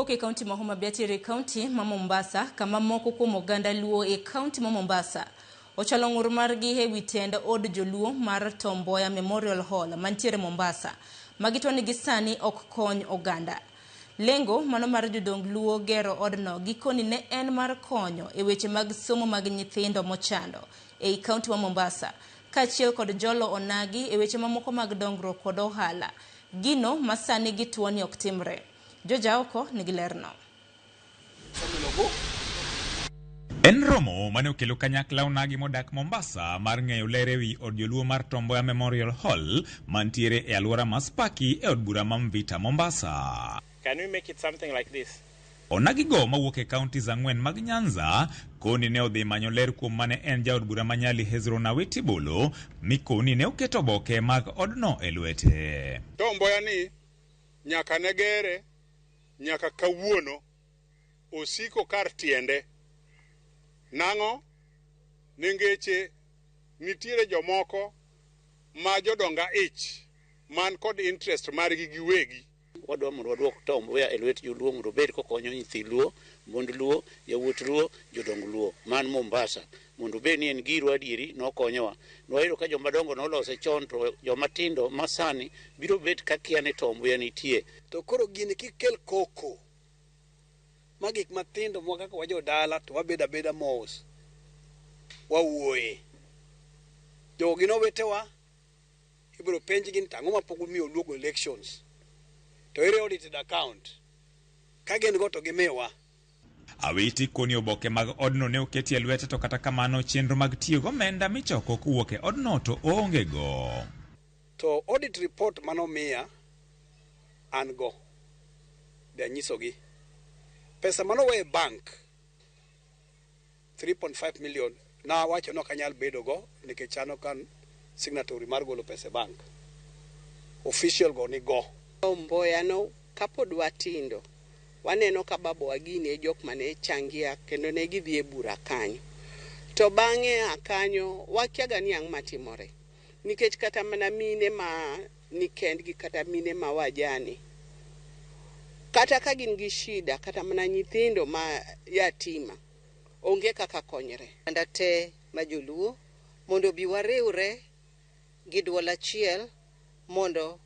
Kawuok e kaunti ma Homa Bay atiere e kaunti ma Mombasa kama moko kuom oganda Luo e kaunti ma Mombasa ochalo ng'ur margi e wi tend od joluo mar Tom Mboya Memorial Hall mantiere Mombasa ma gitwa ni gisani ok kony oganda. Lengo mano mar jodong Luo gero odno gikoni ne en mar konyo e weche mag somo mag nyithindo mochando ei kaunti ma Mombasa kaachiel kod jolo onagi e weche mamoko mag dongruok kod ohala. Gino ma sani gituo ni ok timre. George Aoko nigi lerno. En romo mane okelo kanyakla onagi modak Mombasa mar ng'eyo ler ewi od joluo mar Tom Mboya Memorial Hall mantiere e alwora ma Spaki e od bura ma Mvita, Mombasa. Can we make it something like this? Onagigo mawuok e counties ang'wen mag Nyanza koni ne odhi manyo ler kuom mane en jaod bura ma Nyali Hezron Awiti Bolo mi koni ne oketo oboke mag odno e lwete. Tom Mboya ni nyaka ne gere nyaka kawuono osiko kar tiende. Nang'o? Ningeche nitiere jomoko ma jodonga ich man kod interest margi giwegi. Wadwa mondo waduok Tom Mboya e lwet joluo mondo obed kokonyo nyithi Luo, mond Luo, yawuot Luo, jodong Luo man Mombasa mondo obed ni en girwa adieri nokonyowa. Nwayudo ka joma dongo nolose chon to joma tindo masani biro bet ka kia ni Tom Mboya nitie. To koro gini kik kel koko ma gik matindo ma kaka wajodala to wabedo abeda mos wawuoye. Jogo gin owetewa, ibiro penjgi ni to ang'o mapok umiyo Luo elections to ere audited account ka gin go to gimiwa. Awiti koni oboke mag odno ne oketi e lwete to kata kamano chenro mag tiyo gomenda michoko kowuok e odno to oonge go. To audit report manomiya an go be anyisogi. Pesa manowe e bank 3.5 million nawacho ni ok anyal bedo go nikech an ok an signatory mar golo pesa e bank. Official go ni go. Tom Mboya no kapod watindo waneno ka babawa gini e jok mane changia kendo ne gidhi e bura kanyo. To bang'e a kanyo wakia ga ni ang' matimore nikech kata mana mine ma ni kendgi kata mine ma wajane kata ka gin gi shida kata mana nyithindo ma yatima onge kaka konyre. Oganda te ma joluo mondo obi wariwre gi duol achiel mondo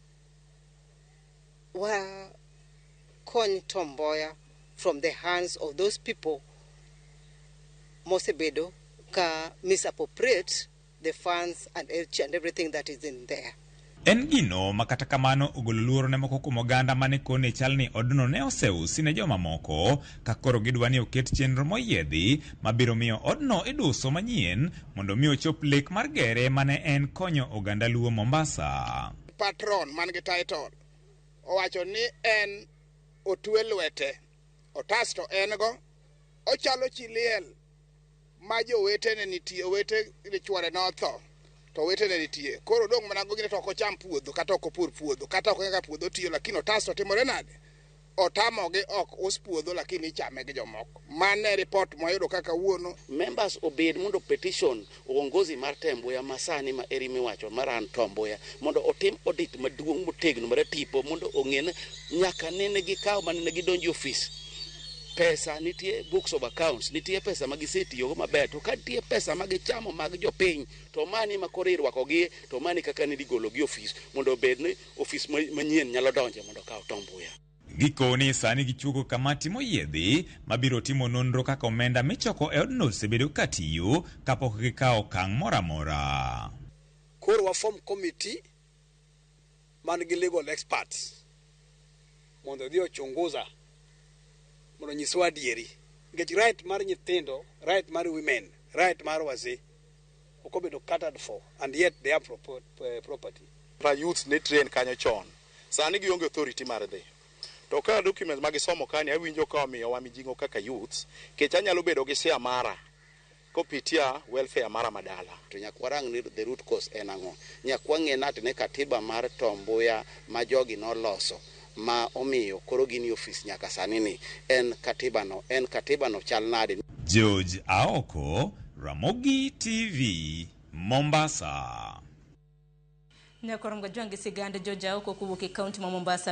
wakony Tom Mboya from the hands of those people mosebedo ka misappropriate the funds and each and everything that is in there. En gino ma kata kamano ogolo luoro ne moko kuom oganda mane kone chal ni odno ne oseusi ne jomamoko ka koro gidwa ni oket chenro moyiedhi mabiro miyo odno iduso manyien mondo mi ochop lek mar gere mane en konyo oganda Luo Mombasa. Patron man gi title owacho ni en otwe lwete otas to en go ochalo chi liel ma jowetene nitie owete chwore notho to owetene nitie koro odong' mana go gine to ok ocham puodho kata ok opur puodho kata ok kaka puodho tiyo lakini otas to timore nade otamogi ok us puodho lakini ichame gi jomoko mano e report mwayudo ka kawuono. Members obed mondo petition uongozi mar Tom Mboya masani ma eri miwacho mar an Tom Mboya mondo otim audit maduong' motegno maratipo mondo ong'e ni nyaka nene gikaw manene gidonjo e ofis pesa nitie books of accounts nitie pesa ma gisetiyogo maber to ka nitie pesa ma gichamo mag jopiny to mani ma koro irwakogi to mani kaka ne igologi e ofis mondo obed ni ofis manyien nyalo donje mondo okaw Tom Mboya. Gikoni sani gichuogo kamati moyiedhi mabiro timo nonro kaka omenda michoko e odno osebedo katiyo kapok gikawo okang' moro amora. Koro wa form committee man gi legal experts mondo odhi ochunguza mondo onyiswa adieri nikech right mar nyithindo, right mar women, right mar wazee ok obedo catered for and yet they have property. Pa youths ne train kanyo chon sani gionge authority mar dhi to ka documents ma gisomo kani awinjo ka omiyowa mijing'o kaka youths kech anyalo bedo gi share mara kopitia welfare mara madala. To nyaka warang ni the root cause en ang'o. Nyaka wang'e nati ne katiba mar Tom Mboya ma jogi noloso ma omiyo koro gin e ofis nyaka sani ni en katiba no en katiba no chal nade. George Aoko, Ramogi TV, Mombasa. Nyakorom Gajwang' gi sigand George Aoko kowuok e kaunti ma Mombasa.